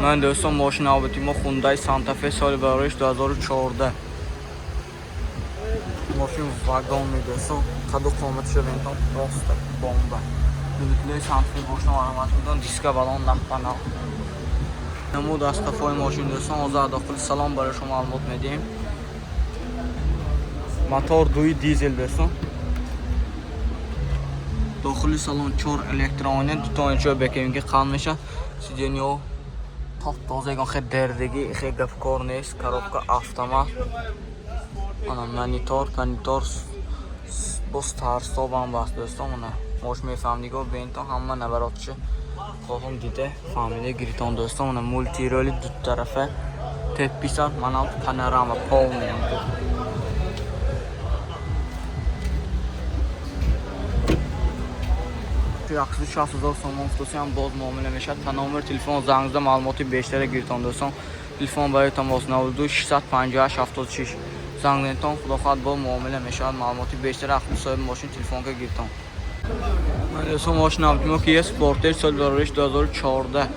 Ман, дӯстон, мошин навбати мо Хундай Санта-Фе, соли бароиш 2014. Мошин вагон, дӯстон, қаду қоматша бентон, просто бомба. Любителои Санта-Фе бошна, марҳамат кунтон. Диска балон нахпана. Намуд аз қафои мошин, дӯстон, ҳозир дохили салон барои шумо маълумот медиҳем. Мотор дуи дизел, дӯстон. Дохили салон чор электрония, дутоначо бекем, ки қанд мешавад. Сиденьё топ тоза, ягон хе дердагӣ, хе гапкор нест. Коробка автомат, ана монитор, монитор боз старт-стопам баст, дӯстон. Ана мош мефаҳмдиго, бентон ҳама наворотши хоҳум дида фаҳмида гиритон, дӯстон. Ана мультирули дутарафа, тепписар, манам панорама полный. 160 000 сомон футосиам, боз муомила мешавад. Та номери телефон занг зада, маълумоти бештаре гиритон, дӯстон. Телефон барои тамос 92 658 76. Занг занитон, худо хоҳад, боз муомила мешавад. Маълумоти бештаре ахли соҳиби мошин телефонка гиритон. Ман, дӯстон, мошин навбатимо Kia Sportage, соли барориш 2014.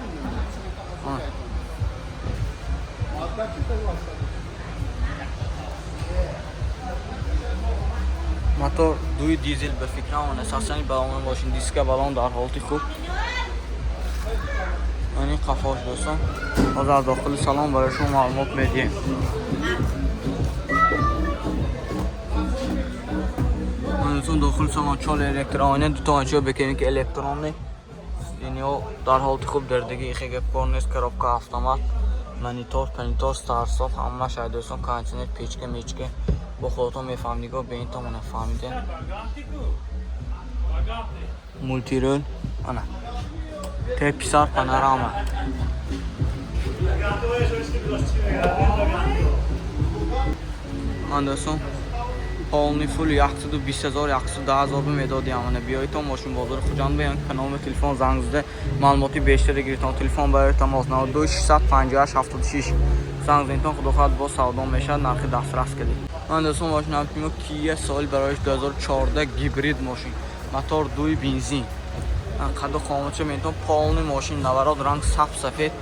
Мотор дуи дизел ба фикрам. Асосан балон мошин, диска балон дар ҳолати хуб. Ани қафош, дӯстон. Ҳозир аз дохили салон барои шумо маълумот медиҳем. Дӯстон, дохили салон чор электрония, дутоначо бекем, ки электронный. Инио дар ҳолати хуб, дердагӣ хе гапкор нест. Коробка автомат, монитор, панитор, старт-стоп ҳамааш ай, дӯстон. Кондиционер, печка, мечка бо худатон мефаҳмдиго, беинтон мана фаҳмида. Мультирул, ана теписар, панорама. Ман, дӯстон, полный фул 120 000, 110 000 медодиам. Ана биёитон мошин бозори Хуҷанд, биён, ба номери телефон занг зада, маълумоти бештаре гиритон. Телефон барои тамос 92 658 76. Занг занитон, худо хоҳад, боз савдо мешавад, нархи дастрас кардед. Ман, дӯстон, мошин мо Kia, соли бароиш 2014, гибрид мошин, мотор дуи бензин. Қаду қоматша метон, полный мошин наворот, ранг саб сафед,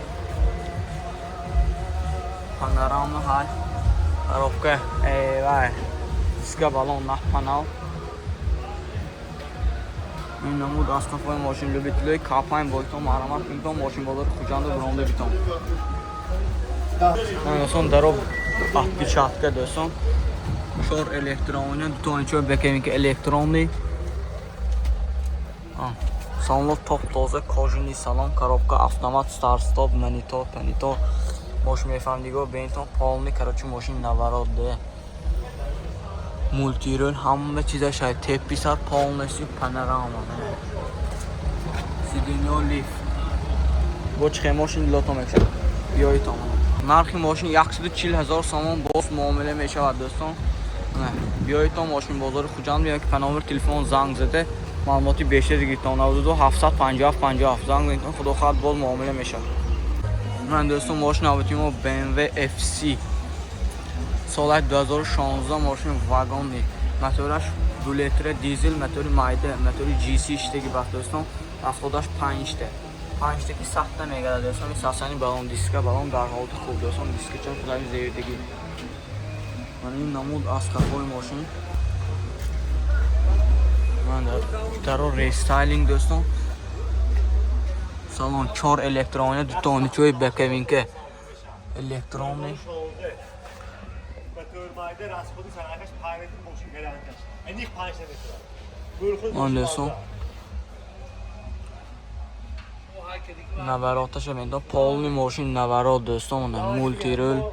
панорама ҳай, коробка вай, диска балон нахпанав. Ин намуд аз қафои мошин. Любителои К5 бойтон, марҳамат кунтон, мошин бозори Хуҷанду буронда битон. Дӯстон, даро отпечатка, дӯстон, чор электрония, дутоначо бекем, ки электронный. Салон топ тоза, кожаный салон, коробка автомат, старт стоп, монитор, панитор. Мош мефаҳмдиго, бентон, полный, короче, мошин наворот де, мультирул ҳама чизаш ай, тепписар, полностью панорама, сиденьё лифт. Бо чӣ хел мошин дилотон мекушад, биёитон. Нархи мошин 140 000 сомон, боз муомила мешавад, дӯстон. Биёитон мошин бозори Хуҷанд, биён, ки па номери телефон занг зада, маълумоти бештаре гиритон. 92 757 57 занг занитон, худо хоҳад, боз муомила мешавад. Ман, дӯстон, мошин навбати мо BMW FC, соли 2016, мошин вагонный, мотораш 2 литра дизел, мотори майда, мотори GC иштаги баст, дӯстон. Расходаш панҷта, панҷта ки сахта мегардад, дӯстон. Сасани балон, диска балон дар ҳолати хуб, дӯстон. Дискачон худами зердагӣ. Ман ин намуд аз қафои мошин. Ман даро рестайлинг, дӯстон. Салон чор электрония, дутоничои боковинка электронный. Майда расходи санакаш 5 литр мошин гарантияш. Аниқ 5 литр. Ман, дӯстон, навороташа мендон, полный мошин наворот, дӯстон, мультирул,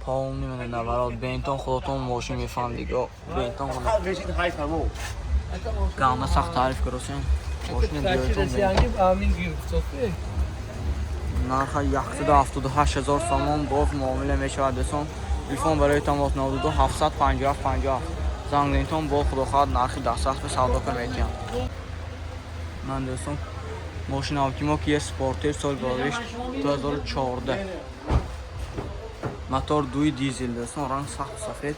полный, мана наворот. Бентон худотон мошин мефаҳмдиго, бентон гавна сахт таъриф каросем мошина. Биёйтон, нарха 178 000 сомон, боз муомила мешавад, дӯстон. Телефон барои тамос 92 757 57. Занг занитон, бо худо хоҳад, нархи дастрас ба савдо ка метиҳам. Ман, дӯстон, мошин автимо Kia Sportage, соли бароиш 2014, мотор дуи дизел, дӯстон, ранг сахт сафед,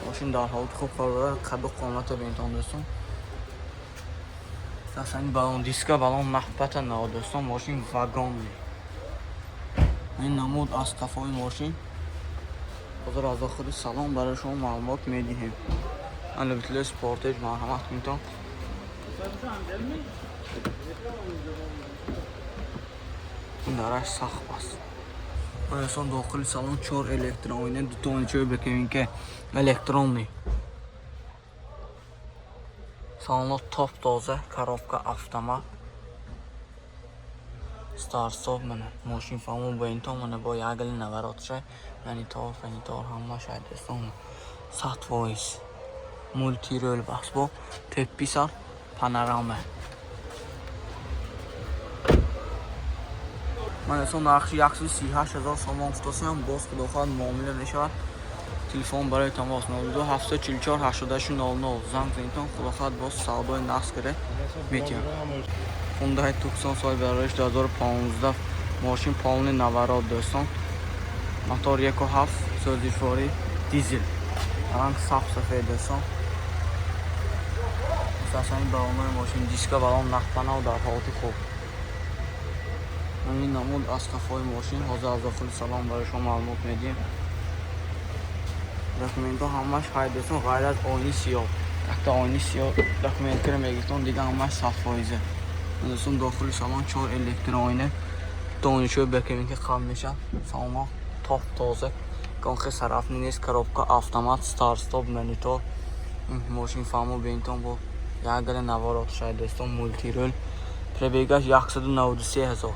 мошин дар ҳолати хуб қарор дорад. Қаду қомата бинтон, дӯстон. Асани балон, диска балон нахпата нао, дӯстон. Мошин вагонный. Ин намуд аз қафои мошин. Ҳозир аз дохили салон барои шумо маълумот медиҳем. Любители Спортеҷ, марҳамат кунитон. Ин дараш сахт аст. Дӯстон, дохили салон чор электроойна, дуто ойначаҳои бекабинка электронный. Салонҳо топ тоза, коробка автомат. Старт-стоп. Мана мошин фаҳмо бо интон, мана бо ягли наворотша, монитор, фанитор ҳамаш ай, дӯстон, 100%. Мультирул бас, бо тепписар панорама. Ман, дӯстон, нархи 138 000 сомон гуфтасиам, боз худо хоҳад муомила мешавад. Телефон барои тамос 02 744 88 00. Занг занитон, худо хоҳад, боз савдои нақс кара метиҳам. Хундай Туксон, соли барориш 2015, мошин полный наворот, дӯстон. Мотор 1,7, сӯзишворӣ, дизел. Ранг сабз сафед, дӯстон. Мустаҳсани балонои мошин, диска балон нақпанав дар ҳолати хуб. Ин намуд аз қафои мошин. Ҳозир аз дохили салон барои шумо маълумот медиҳем. Документҳо ҳамаш ҳай, дӯстон, ғайр аз оини сиёҳ. Якта оини сиёҳ документкара мегиртон, дига ҳамаш 100%. Дӯстон, дохили салон чор электроойна, донишҳои бекабинка қабл мешавад. Салонҳо топ тоза, гонхе сарафни нест, коробка автомат, старт-стоп, монитор. Мошин фаҳмо бинтон, бо як гала наворот шай, дӯстон, мультирул. Пробегаш 193 ҳазор.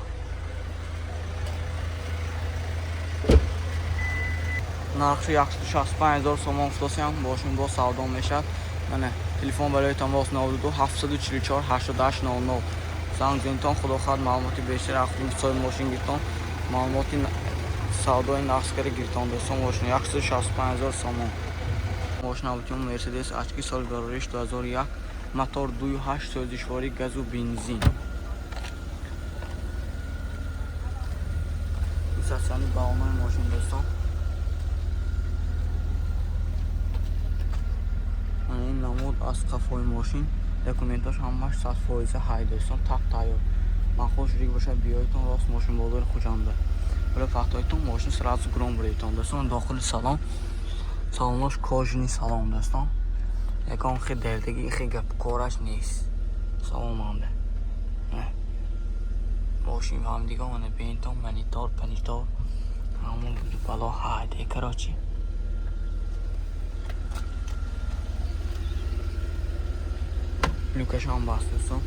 Нархи 165 ҳазор сомон гуфтасиам, мошин боз савдо мешавад. Мана телефон барои тамос 92 744 88 00. Занг занитон, худо хоҳад, маълумоти бештар аз худи соҳиби мошин гиртон, маълумоти савдои нақскара гиртон, дӯстон. Мошин 165 ҳазор сомон. Мошин автомобил Мерседес Ачки, соли барориш 2001, мотор 2,8, сӯзишворӣ, газу бензин. Сасани балонои мошин, дӯстон. Ин намуд аз қафои мошин. Документош ҳамаш 100% ҳай, дӯстон, тап тайёр. Ман шудик бошад, биёитон рост мошин бозори Хуҷанда. Вале фақтоитон мошин сразу гром буреитон, дӯстон. Дохили салон, салонош кожаный салон, дӯстон. Ягон хе дердаги хе гап кораш нест. Саломанда. Мошин ҳамдига мана бинтон, монитор, панитор ҳамон буду бало ҳайде, короче. Люкашам баст, дӯстон.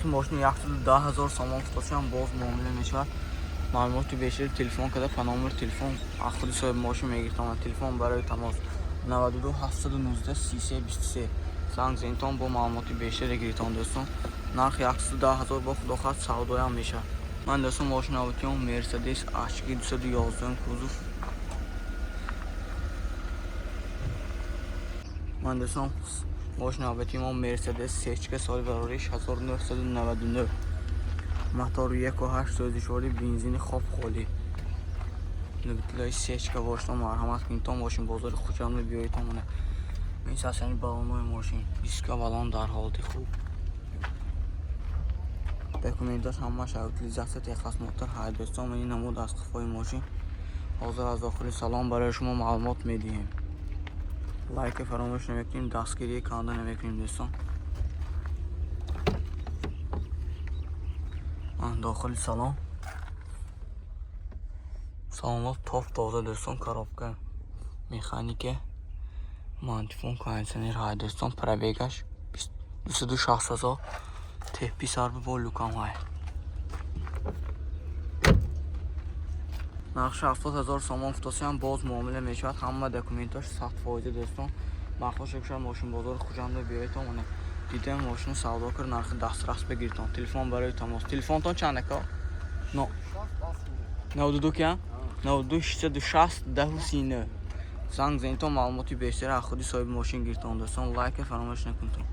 Мошини 110 000 сомон гуфтасиам, боз муомила мешавад. Маълумоти бештар телефон карда, по номер телефон аз худи соҳиби мошин мегиртон. Телефон барои тамос 92 719 33 23. Занг занитон, бо маълумоти бештаре гиритон, дӯстон. Нархи 110 ҳазор, бо худо хоҳад, савдоям мешавад. Ман, дӯстон, мошин автиём Мерседес Ашки 211 кузов. Ман, дӯстон, мошин навбати мо Мерседес Сечка, соли барориш 1999, мотор 1,8, сӯзишворӣ, бензини хоб холӣ. Любителои сечка бошто, марҳамат кунитон, мошин бозори Хуҷанд биёитон. Мана ин сасани балонои мошин, диска балон дар ҳолати хуб, документош ҳамаш, утилизация, техосмотр ҳай, дӯстон. Ин намуд аз қафои мошин. Ҳозир аз дохили салон барои шумо маълумот медиҳем. Лайка фаромӯш намекунем, дастгирии канда намекунем, дӯстон. Дохили салон, салонҳо топ тоза, дӯстон, коробка механика, мантифон, кондитсионер ҳай, дӯстон. Пробегаш 260 000. Теппи сарби бо люкам ҳай. Нархи 70 000 сомон гуфтасиам, боз муомила мешавад. Ҳама документош 100%, дӯстон. Махош шуд, мошин бозори Хуҷанда биёитон, мана дидем, мошину савдо кар, нархи дастрас бигиритон. Телефон барои тамос. Телефонтон чанд, ака? Но 92 кия? 92 660 10 39. Занг занитон, маълумоти бештар аз худи соҳиби мошин гиритон, дӯстон. Лайка фаромӯш накунтон.